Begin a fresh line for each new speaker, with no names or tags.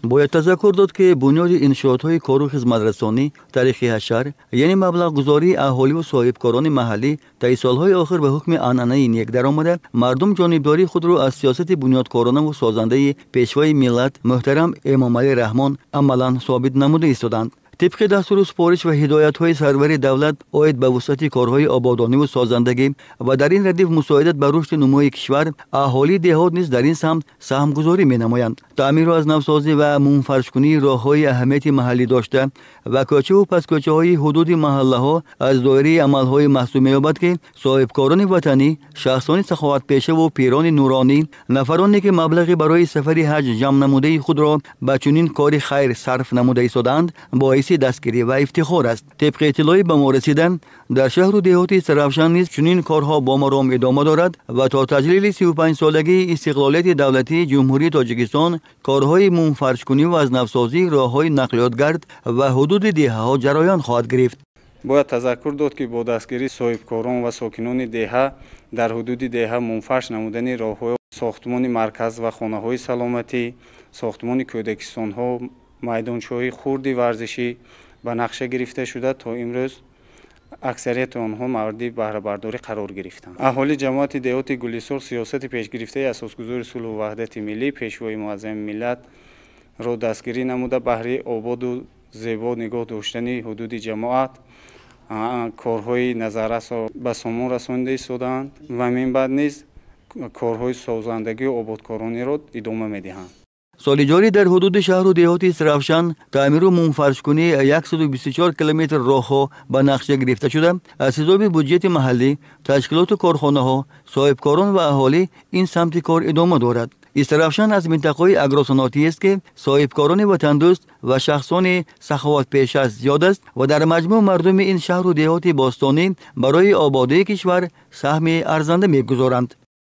Бояд тазаккур дод, ки бунёди иншоотҳои кору хизматрасонӣ, таърихи ҳашар, яъне маблағгузории аҳоливу соҳибкорони маҳаллӣ таи солҳои охир ба ҳукми анъанаи нек даромада, мардум ҷонибдории худро аз сиёсати бунёдкоронаву созандаи Пешвои миллат муҳтарам Эмомалӣ Раҳмон амалан собит намуда истоданд. Тибқи дастуру супориш ва ҳидоятҳои сарвари давлат оид ба вусъати корҳои ободониву созандагӣ ва дар ин радиф мусоидат ба рушди нумӯи кишвар, аҳолии деҳот низ дар ин самт саҳмгузорӣ менамоянд. Таъмиру аз навсозӣ ва мунфаршкунии роҳҳои аҳамияти маҳаллӣ дошта ва кӯчаву пасткӯчаҳои ҳудуди маҳаллаҳо аз доираи амалҳое маҳсуб меёбад, ки соҳибкорони ватанӣ, шахсони саховатпешаву пирони нуронӣ, нафароне ки маблағи барои сафари ҳаҷ ҷамъ намудаи худро ба чунин кори хайр сарф намуда истодаанд, боиси дастгирӣ ва ифтихор аст. Тибқи иттилои ба мо расида, дар шаҳру деҳоти Истаравшан низ чунин корҳо бо маром идома дорад ва то таҷлили 35-солагии истиқлолияти давлатии Ҷумҳурии Тоҷикистон корҳои мунфаршкунӣ ва аз навсозии роҳҳои нақлиётгард ва ҳудуди деҳаҳо ҷараён хоҳад гирифт.
Бояд тазаккур дод, ки бо дастгирии соҳибкорон ва сокинони деҳа дар ҳудуди деҳа мунфарш намудани роҳҳои сохтмони марказ ва хонаҳои саломатӣ, сохтмони кӯдакистонҳо, майдончаҳои хурди варзишӣ ба нақша гирифта шуда, то имрӯз аксарияти онҳо мавриди баҳрабардорӣ қарор гирифтанд. Аҳолии ҷамоати деҳоти Гулисурх сиёсати пешгирифтаи асосгузори сулҳу ваҳдати миллӣ, Пешвои муаззами миллатро дастгирӣ намуда, баҳри ободу зебо нигоҳ доштани ҳудуди ҷамоат корҳои назаррасро ба сомон расонида истодаанд ва минбаъд низ корҳои созандагию ободкорониро идома медиҳанд.
Соли ҷорӣ дар ҳудуди шаҳру деҳоти Истаравшан таъмиру мунфаршкунии 124 километр роҳҳо ба нақша гирифта шуда, аз ҳисоби буҷети маҳаллӣ, ташкилоту корхонаҳо, соҳибкорон ва аҳолӣ ин самти кор идома дорад. Истаравшан аз минтақаҳои агросаноатиест, ки соҳибкорони ватандӯст ва шахсони саховатпеша зиёд аст ва дар маҷмӯъ мардуми ин шаҳру деҳоти бостонӣ барои ободии кишвар саҳми арзанда мегузоранд.